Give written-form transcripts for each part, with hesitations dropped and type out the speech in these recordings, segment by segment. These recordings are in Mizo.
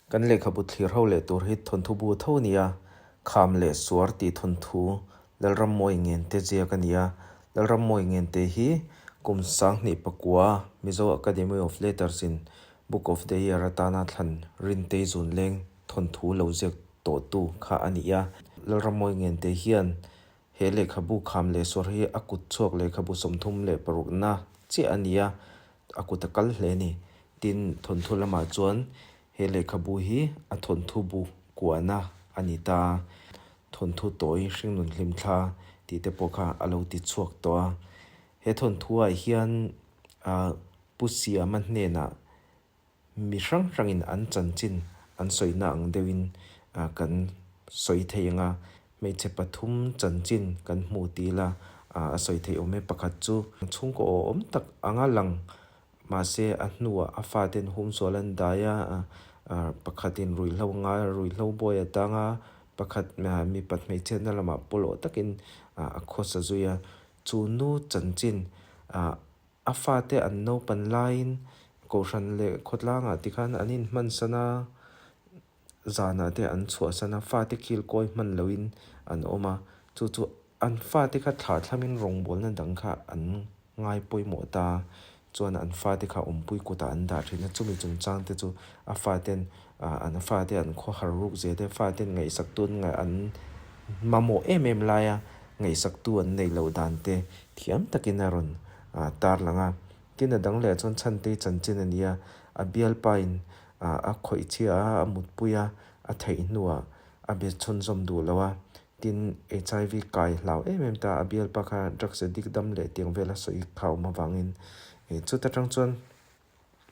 Kan lehkhabu thlir ho leh tur hi thawnthu bu tho a ni a, Kham leh Suar tih thawnthu Lalrammawi Ngente ziak a ni a. Lalrammawi Ngente hi kum 2009 Mizo Academy of Letters in Book of the Year atana thlan Rintei Zunleng thawnthu lo ziak tawhtu kha a ni a. Lalrammawi Ngente hian he lehkhabu Kham leh Suar hi a kut chhuak lehkhabu 36 na chiah a ni a, a kut a kal hle a ni. Tin, thawnthu lamah chuan he lehkhabu hi a thawnthu bu kuahna a ni ta a, thawnthu tawi hringnun hlimthla tih te pawh kha a lo ti chhuak tawh a. He thawnthuah hian Pu Siama hnenah mi hrang hrangin an chanchin an sawina ang deuhin kan sawi thei ang a, hmeichhe pathum chanchin kan hmu ti ila a sawi theih awm e. Pakhat chu chhungkaw awhawm tak anga lang mahse a hnuah a faten humsual an dai a, pakhatin ruihhlo ngai ruihhlo bawi a tang a, pakhat mipat hmeichhiatna lamah pawlawh takin a khawsa zui a. Chu nu chanchin a fate an naupan laiin kohhran leh khawtlangah tikhan an inhmansan a, zanah te an chhuahsan a, fate khil kawi hman loin an awm a, chu chu an fate kha thlah thlamin rawngbawlna dang kha an ngai pawimawh ta a, chuan an fate kha awmpui kutah an dah thin a, chumi chungchang te chu a faten an fate an khawhar ruk zel te, faten ngaihsaktu an an mamawh em em laia ngaihsaktu an neih loh dan te thiam takin a rawn tarlang a. Tin a dang leh chuan Chhantei chanchin a ni a, a bialpain a khawih chhia a, a mutpui a, a theih hnuah a be chhunzawm duh lo a, tin HIV kai hlau em em ta, a bialpa kha drugs addict dam leh tiang vel a sawi kha awm avangin chuta tang chuan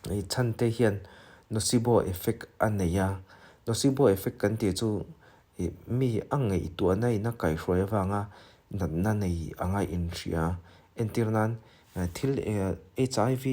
Chhantei hian nocebo effect a nei a, nocebo effect kan tih chu mi a ngaihtuahna in a kaihhruai avanga natna nei anga inhria entir nan thil HIV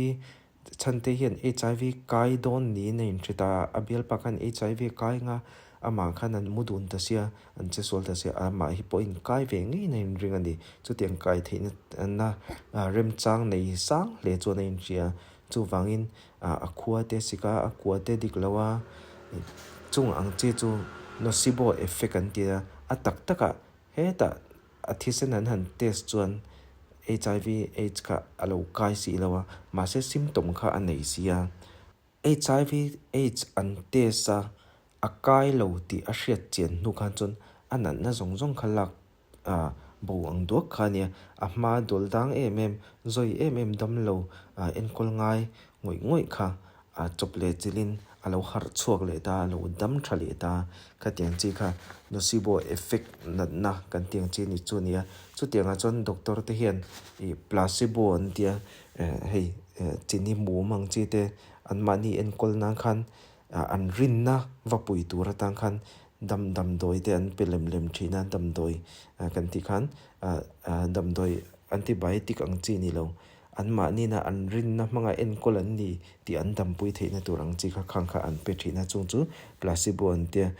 Chhante hian HIV kai dawn niin a inhre ta a, a bialpa khan HIV kai anga amah khan an mu dun ta sia, an che sual ta sia, amah hi pawhin kai ve ngeiin a inring a ni. Chutiang kai theihna na remchang nei sang hle chuan a inhria. Chuvangin a khua te sik a, a kua te dik lo a, chung ang chi chu nocebo effect an ti a, a tak takah hetah a thisen an han test chuan HIV aids kha a lo kai si lo a, mahse symptom kha a nei si a. HIV aids an test a, a kai lo tih a hriat chian hnu khan chuan a natna zawng zawng kha lak bo ang duak kha a nia. A hma dawl dang em em, zawi em em dam lo enkawl ngai ngawih ngawih kha a chawp leh chilhin a lo harh chhuak leh ta, a lo dam tha leh ta. Khatiang chi kha nocebo effect natna kan tih ang chi ni chu a ni a. Chutiangah chuan doctor te hian ih placebo an tia hei chini mum ang chi te anmahni enkawl nan khan an rinna va pui tur atang khan dam damdawi te an pe lem lem thin a, damdawi kan tih khan damdawi antibiotic ang chi ni lo. Anmahnina an rinna hmanga enkawl an ni tih an dampui theihna tur ang chi kha khang kha an pe thin a, chung chu placebo an tia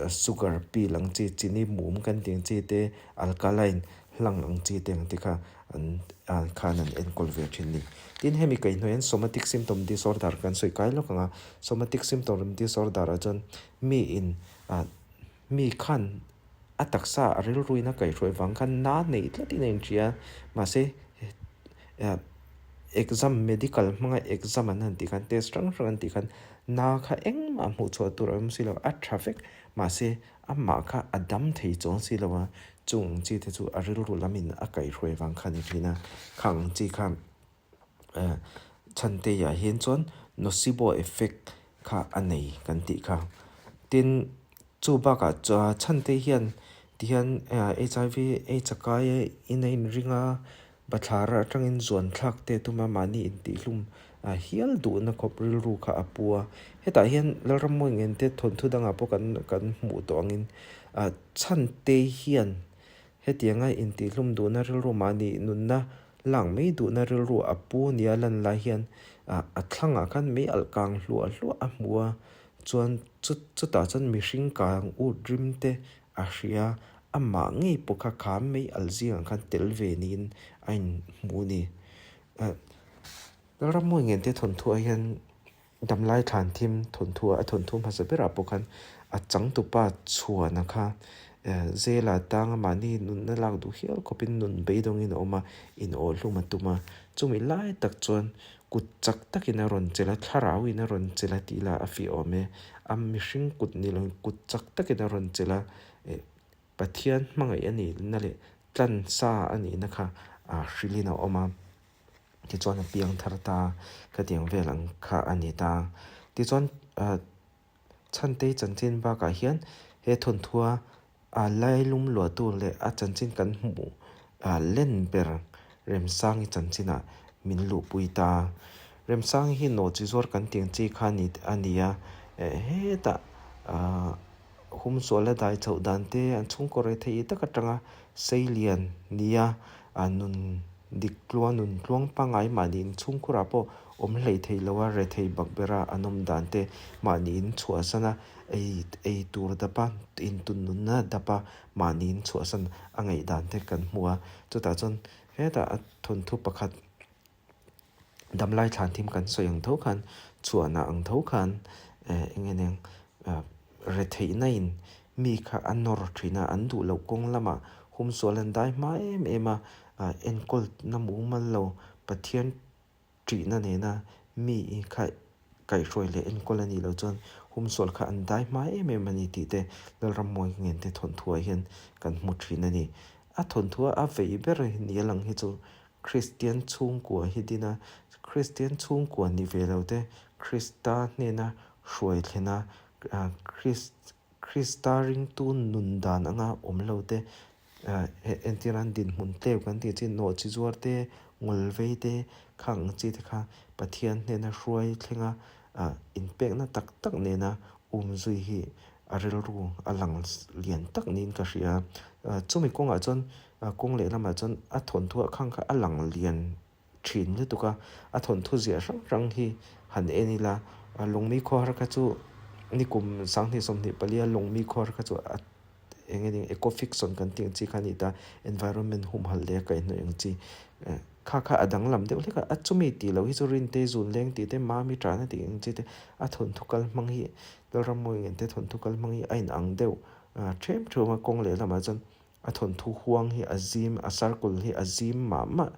sugar pill ang chi, chini mum kan tih ang chi te, alkaline hlang ang chi te ang te kha an khan an enkawl ve thin a ni. Tin, hemi kaihhnawih hian somatic symptom disorder kan sawi kai lawk ang a, somatic symptom disorder ah chuan miin Mi khan a taksa a rilruin a kaihhruai vang khan na neih tlatin a inhria a, mahse exam medical hmanga exam an han tih khan test hrang hrang an tih khan na kha engmah hmuh chhuah tur a awm si lo, a tha vek mahse amah kha a dam thei chuang si lo a, chung ang chi te chu a rilru lamin a kaihhruai vang kha a ni thin a, khang ang chi khan Chhanteiah hian chuan nocebo effect kha a nei kan tih kha. Tin, chu bakah chuan Chhantei hian tihian HIV aids a kai a in a inring a, bathlar atangin zuan thlak te a tum a, mahni intihhlum hial duhna khawp rilru kha a pu a. Hetah hian Lalrammawi Ngente thawnthu dangah pawh kan kan hmuh tawh angin Chhantei hian Hetianga intihhlum duhna rilru mahni nunna lak mai duhna rilru a pu nia lan lai hian a thlangah khan mei alh kang hluah hluah a hmu a, chuan chutah chuan mihring kang ut rim te a hria, amah ngei pawh kha kha mei alh zingah khan tel ve niin a inhmu a ni. Lalrammawi Ngente thawnthuah hian. Damlai thlan thim thawnthu a thawnthu hmasa berah pawh khan a changtupa chhuana kha zela tanga mahni nunna lak duh hial khawpin nun beidawngin a awm a, inawhhlum a tum a. Chumi lai tak chuan kut chak takin a rawn chelh a, thlarauin a rawn chelh a tih lah a fiah awm e. A mihring kut ni loin kut chak takin a rawn chelh a, Pathian hmangaih a nihna leh tlansa a nihna kha hrilhin a awm a. Tichuan a piang thar ta, khatiang vel ang kha a ni ta. Tichuan Chhantei chanchin bakah hian he thawnthua a lailum luahtu leh a chanchin kan hmuh len ber Remsangi chanchinah min luhpui ta. Remsangi hi nawhchi zuar kan tih ang chi kha a ni a, hetah humsuala dai chhoh dan te an chhungkaw rethei tak atanga seilian nia nun Dik tluang nun tluang pangngai mahni in chhungkhurah pawh awm hlei thei lo a, rethei bak bera an awm dan te mahni in chhuahsan a, ei ei tur dap a, intun nunna dap a, mahni in chhuahsan a ngaih dan te kan hmu a. Chutah chuan hetah a thawnthu pakhat damlai thlan thim kan sawi ang tho khan chhuahna ang tho khan eng nge eng retheihna in mi kha a nawr thin a, an duh loh kawng lamah humsual an dai hma em em a, enkawl na mumal lo Pathian ṭihna nena mi kha kaihhruai leh enkawl a nih loh chuan humsual kha an dai hma em em a ni tih te Lalrammuai Ngente thawnthuah hian kan hmu ṭhin a ni. A thawnthuah a vei ber ni a lang hi chu Kristian chhungkua hi din a, Kristian chhungkua ni ve lo te Krista hnena hruai thlen a, Krista ringtu nun dan anga awm lo te, entir an dinhmun tleu kan tih chi nawhchi zuar te, ngawl vei te, khang ang chi te kha Pathian hnena hruai thlenga inpekna tak tak nena umzui hi a rilru a lang lian tak niin ka hria. Chumi kawngah chuan kawng lehlamah chuan a thawnthuah khang kha a lang lian thin lutuk a, a thawnthu ziah hrang hrang hi han en ila Lungmi khawhar kha chu nikum 2024 a Lungmi khawhar kha chu a eng nge ning eco fiction kan tih ang chi kha a ni ta, environment humhalh leh a kaihhnawih ang chi kha kha a danglam deuh hlek a, a chumi tih loh hi chu Rinte zun leng tih te Mami tana tih ang chi te a thawnthu kal hmang hi Lalrammawi Ngente thawnthu kal hmang hi a inang deuh ṭhem ṭhem a kawng lehlamah chuan A thawnthu huang hi a zim, a circle hi a zim mah mah.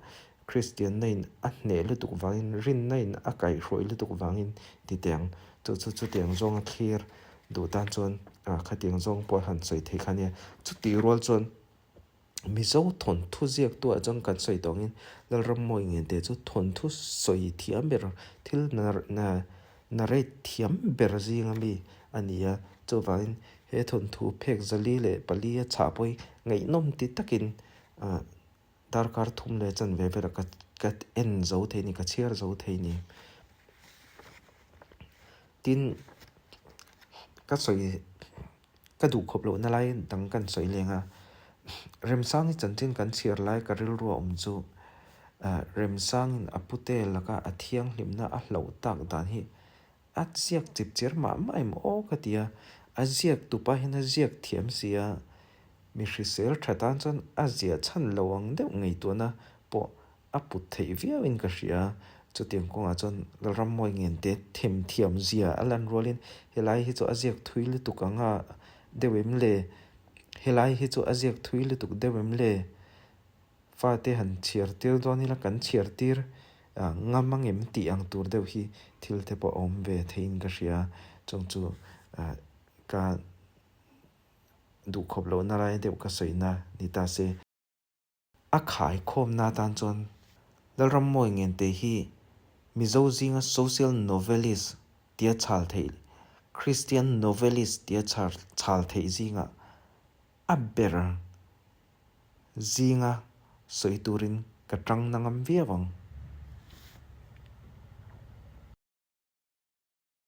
Kristianna in a hneh lutuk vangin, rinna in a kaihhruai lutuk vangin ti teh ang. Chu chu chutiang zawnga thlir duh tan chuan khatiang zawng pawh han sawi thei kha nia. Chutih rual chuan Mizo thawnthu ziaktuah chuan kan sawi tawh angin Lalrammawi Ngente chu thawnthu sawi thiam ber thil narrate thiam ber zinga mi a ni a. Chuvangin He thawnthu phek 404 a chhah pawh hi ngaihnawm ti takin darkar thum leh chanve velah ka ka en zo thei a ni, ka chhiar zo thei a ni. Tin, ka sawi ka duh khawp lohna lai dang kan sawi leng a, Remsangi chanchin kan chhiar lai ka rilru a awm chu Remsangin a pute laka a thianghlimna a hlauh tak dan hi A ziak chip cher mah mah em aw ka ti a, a ziak tupa hian a ziak thiam si a, mi hrisel tha tan chuan a ziah chhan lo ang deuh ngaihtuahna pawh a put theih viauin ka hria a, chutiang kawngah chuan Lalrammawi Ngente them thiam zia a lan rualin helai hi chu a ziak thui lutuk ang a deuh em le, helai hi chu a ziak thui lutuk deuh em le? Fate han chhiar tir dawn ila kan chhiar tir ngam ang em tih ang tur deuh hi thil te pawh a awm ve theiin ka hria. Chung chu ka duhkhawp lohna lai deuh ka sawina ni ta se. A khaikhawmna atan chuan Lalrammawi Ngente hi Mizo zinga social novelist tia chhal theih, Christian novelist tia chhal theih zingah a ber zinga sawi turin ka tang na ngam viau ang.